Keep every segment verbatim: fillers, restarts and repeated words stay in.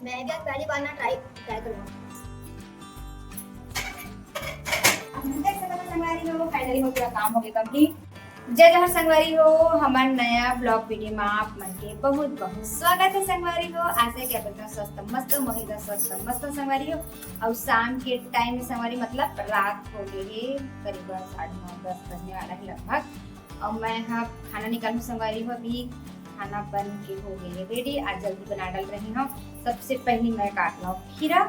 मैं भी आज पहली बार ना ट्राई ट्राई करूँगा। आप मन देख सकत हो संगवारी हो, फाइनली मोर पूरा काम हो गया कंप्लीट। जय जोहार संगवारी हो, हमर नया ब्लॉग वीडियो में आप मन के बहुत बहुत स्वागत है संगवारी हो। आशा है कि आप एकदम स्वस्थ मस्त हो, मोर एकदम स्वस्थ मस्त हो संगवारी हो। और शाम के टाइम में संगवारी मतलब रात हो गई है, करीबन साढ़े नौ दस बजने वाला है लगभग। और मैं हाँ खाना निकालूँ संगवारी हो, अभी खाना बन के हो गई है रेडी। आज जल्दी बना डाल रही हूँ। सबसे पहले मैं काट लूँ खीरा,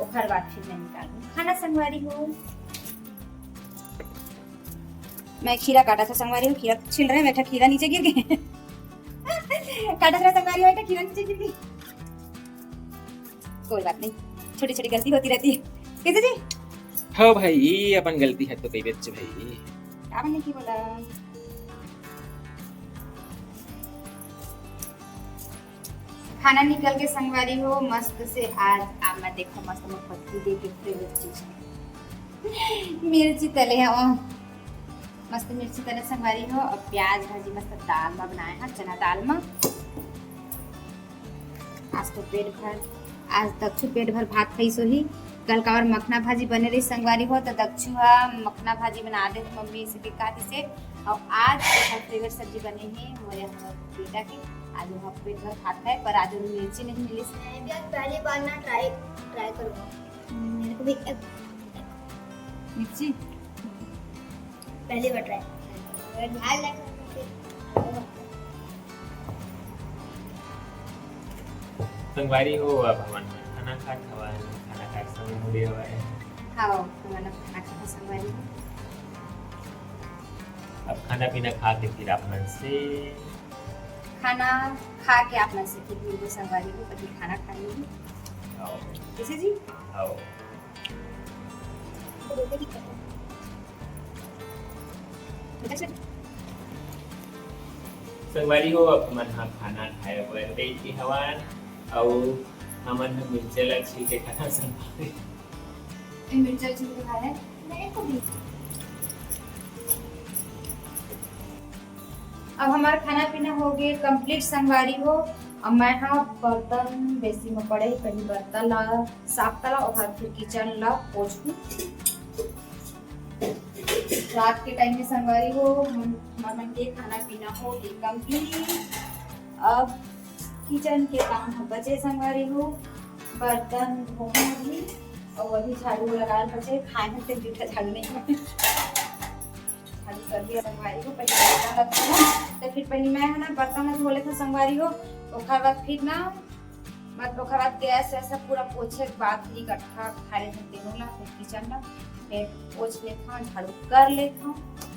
ओकर बाद फिर मैं निकालूँ खाना संगवारी हो। मैं खीरा काटा था संगवारी हो, खीरा छील रहे हैं, बैठा खीरा नीचे गिर गए। काटा था संगवारी हो, बैठा खीरा नीचे गिर गई। कोई बात नहीं, छोटी छोटी गलती होती रहती है। कैसे जी? हाँ भाई, ये अपन गलती है तो कही बच्चे भाई। आपने की बोला? खाना निकल के संगवारी हो मस्त से। आज आप मैं देखो मस्त में पत्ती दे के फेवरेट चीज मिर्ची तले हैं। मस्त मिर्ची तले संगवारी हो और प्याज भाजी मस्त दाल में बनाए हैं, चना दाल में। आज तो पेट भर, आज दक्षु पेट भर भात खाइस होही। कल काबर मखना भाजी बने रही संगवारी हो, तो दक्षु हा मखना भाजी बना दे मम्मी से के काटी से। और आज ओकर फेवरेट सब्जी बने है मोरे हमर बेटा के। आज वो पेट भर भात खाए, पर आज वो मिर्ची नहीं मिली। मैं भी आज पहली बार ना ट्राई ट्राई करूँगा। मेरे को भी एक मिर्ची पहली बार ट्राई। अगर झाड़ लग संगवारी हो, अब हमन खाना खात हवन, खाना खाए के समय हो गए हवय। हाँ, हमन अब खाना खात हवन संगवारी हो। अब खाना पीना खा के फिर आप मन से खाना खा के आप मन से फिर मिलबो संगवारी हो, कभी खाना खा लेबो। आओ। कैसे जी? आओ। संगवारी हो, अब हमन ह खाना खाए बर बैठ गे हवन, अउ हमन ह मिर्चा ला छील के खाना संगवारी। ए, मिर्चा छील के खाए? मेरे को भी। अब हमार खाना पीना हो गए कंप्लीट संगवारी हो। अब मैं हा बर्तन बेसी में पड़े, पहले बर्तन ला साफ करा, ओकर बाद फिर किचन ला पोछू। रात के टाइम में संगवारी हो, हम, हमन के खाना पीना हो गए कंप्लीट। अब किचन के काम ह बचे संगवारी हो, बर्तन धोना भी, और अभी झाड़ू लगाए बचे, खाए में से जूठा झाड़ू नहीं है। झाड़ू कर दिया संगवारी हो, पहले बर्तन रखती हूँ, तो फिर पहले मैं है ना बर्तन धो लेता संगवारी हो, ओकर बाद फिर ना मतलब ओकर बाद गैस वैस पूरा पोछे के बाद फिर इकट्ठा खा लेथन तेनो ला, फिर किचन ला, फिर पोछ लेथन, झाड़ू कर लेथन,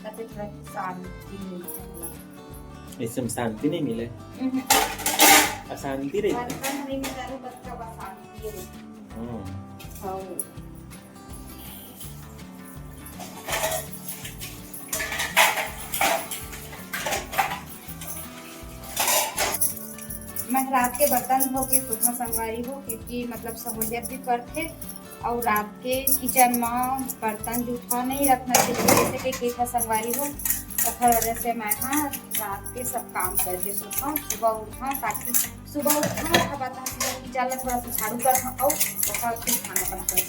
तब फिर थोड़ा शांति मिलथे हमला। इससे में शांति नहीं मिले, उहुं। अशांति रही। बर्तन नहीं मिला, बस का बस शांति है। हम्म। हाँ। मैं रात के बर्तन धो के सोचना संगवारी हो, क्योंकि मतलब सहूलियत भी पड़थे और रात के किचन में बर्तन जूठा नहीं रखना चाहिए, जैसे कि केथा संगवारी हो, ओखर वजह से मैं हाँ रात के सब काम करके सोचता हूँ, सुबह उठा ताकि सुबह उठा, उठा बात सुबह किचन ला थोड़ा सा झाड़ू करना और ओखर फिर खाना बना कर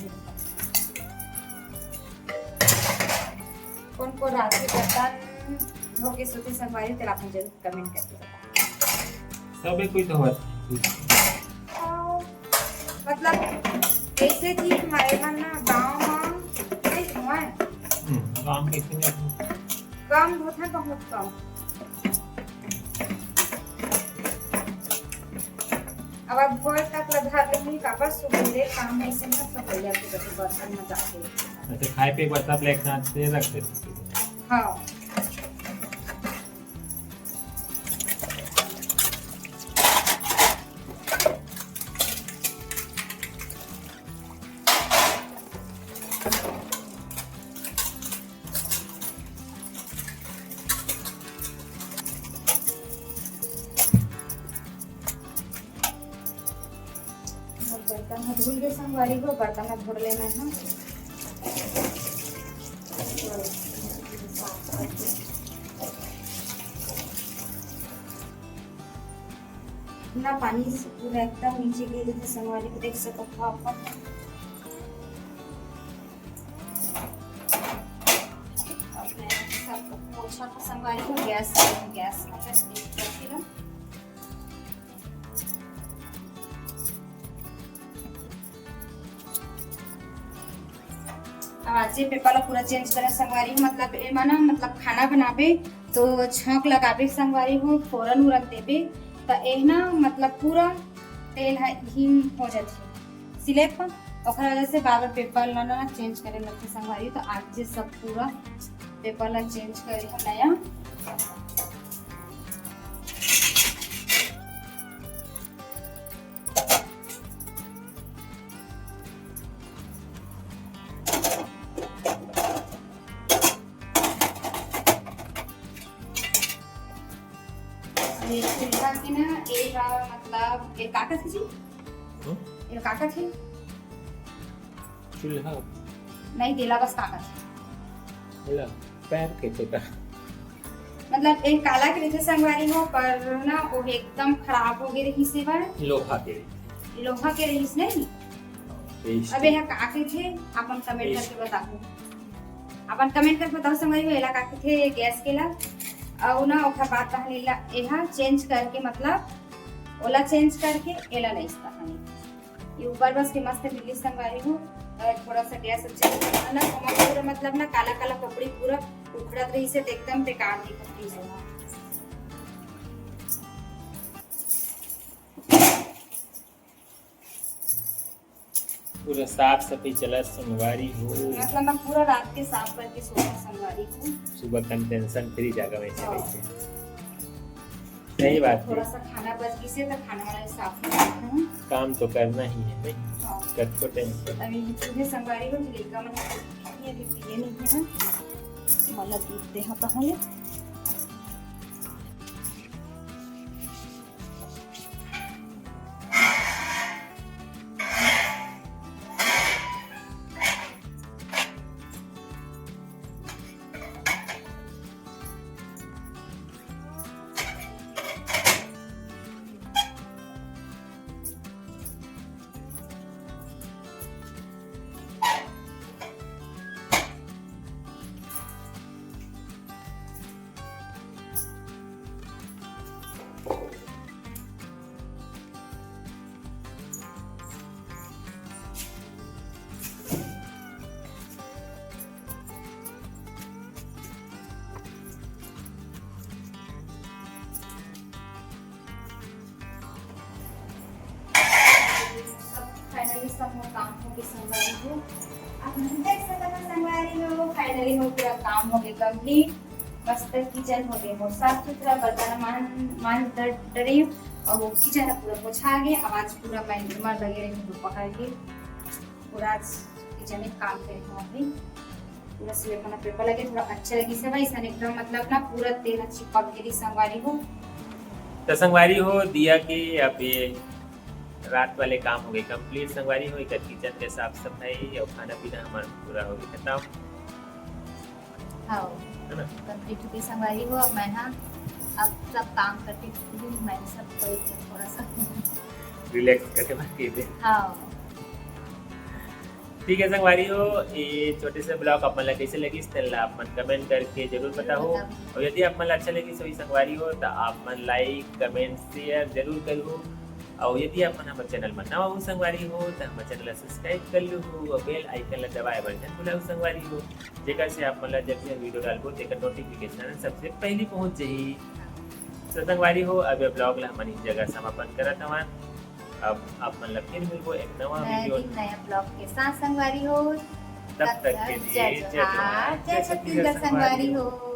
कौन को रात के बर्तन धो के सोते संगवारी, तेला आप जरूर कमेंट करके बताओ। सबे कोई तो होत। आ, मतलब ऐसे थी हमारे मन ना गाँव में नहीं हुआ है। हम्म, गाँव में कैसे नहीं? कम होता, बहुत कम। अब आप भोर तक ला धर लेंगे, काबर सुबह ले काम है, इसे ना सब हो जाते, जब बर्तन में जाके। अच्छा, खाए पे एक बार सब ले एक साथ से रख देते। हाँ। बर्तन ह धुल के संगवारी हो, बर्तन ह धुल लेना है। ना पानी से पूरा एकदम नीचे गिर रहे संगवारी हो, देख सकत हो आप। अब मैं सब पोछा को संगवारी हो गैस, गैस का बस एक करके ना। अब आज ये paper ला पूरा change करे संगवारी हो, मतलब एमा ना, मतलब खाना बनाबे तो छौंक लगाबे संगवारी हो, फोरन उरन देबे त एह ना, मतलब पूरा तेल ह हीम हो जाथे slab पर, ओखर वजह से बार-बार paper ला ना change करे लगथे संगवारी हो। तो आज ये सब पूरा paper ला change करे हो नया। ये चूल्हा के ना, ये हा, मतलब, ये का कथे जी? हम्म? ये का कथे? चूल्हा। नहीं, तेला बस का कथे? बोला, पैर के छोटा। मतलब, एक काला के रहिथे संगवारी हो, पर ना, वो एकदम खराब हो गए रहिस हे बर। लोहा के रहिस। लोहा के रहिस नहीं? हाँ, paste। अब ये का कथे, अपन comment paste। करके बताओ। अपन comment करके बताओ संगवारी हो, एला का कथे गैस के ला। अउ ना ओखर बाद तहन एला, एहा change करके, मतलब ओला change करके एला लइस तहन। ये ऊपर बस के मस्त मिली संगवारी हो। अ, थोड़ा सा गैस अच्छा करना ना, ओमा पूरा मतलब ना काला काला पपड़ी पूरा उखड़त रहिस हे, तो एकदम बेकार दिखत रहिस हे। पूरा साफ सफाई चला संगवारी हो। मतलब मैं पूरा रात के साफ करके सोता संगवारी हो। सुबह कन tension free जागा वैसे हाँ। वैसे। सही बात है। थोड़ा सा खाना बच गई से तो खाना वाला साफ कर देते हैं। काम तो करना ही है भाई। हाँ। कतको tension। अभी ये चूल्हे संगवारी हो, लइका मन ये अभी पिए नहीं है ना। मला दूध दे हाँ पहले। सब finally सब मोर काम हो गए संगवारी हो। आप मन देख सकत हो संगवारी हो, finally मोर पूरा काम हो गए complete। मस्त kitchen हो गए मोर साफ सुथरा, बर्तन मान, मान डर, डरे और वो kitchen पूरा पोछा गए। अब आज पूरा मैं निरमा लगे रही दोपहर के, पूरा आज kitchen में काम करे हो अभी। पूरा सिलेब मन paper लगे, थोड़ा अच्छा लगिस हे भाई, अइसन एकदम मतलब ना पूरा तेल ह चिपक गे रहिस संगवारी हो। त संगवारी हो, दिया के अब ये रात वाले काम हो गए complete संगवारी हो, एकर kitchen के साफ सफाई और खाना पीना हमार पूरा हो गए खत्म। हाँ, है ना? Complete हो गए संगवारी हो। अब मैं, हाँ, अब सब काम करके फ्री, मैं सब कोई थोड़ा सा relax करके बात कीजिए। हाँ। ठीक है संगवारी हो, ये छोटे से vlog आप मन ला कैसे लगिस, तेन ला आप मन comment करके जरूर जरूर बताओ। बताओ। और यदि आप मन ला अच्छा लगिस होही संगवारी हो, तो आप मन like, comment, share जरूर करो। और यदि आप मन हमर channel में नवा हो संगवारी हो, तो हमर channel ला subscribe कर लो और bell icon ला दबाए बर झन भुलाओ संगवारी हो, जेकर से आप मन ला जब भी हम video डालबो, तेकर notification सबसे पहले पहुंच जाही। तो संगवारी हो, अब ये vlog ला हमन इस जगह समापन करत हवन। अब आप मन ला फिर मिलबो एक नवा नया video। दिन, नया vlog के साथ संगवारी हो। तब तक के लिए जय जोहार, जय छत्तीसगढ़ संगवारी हो।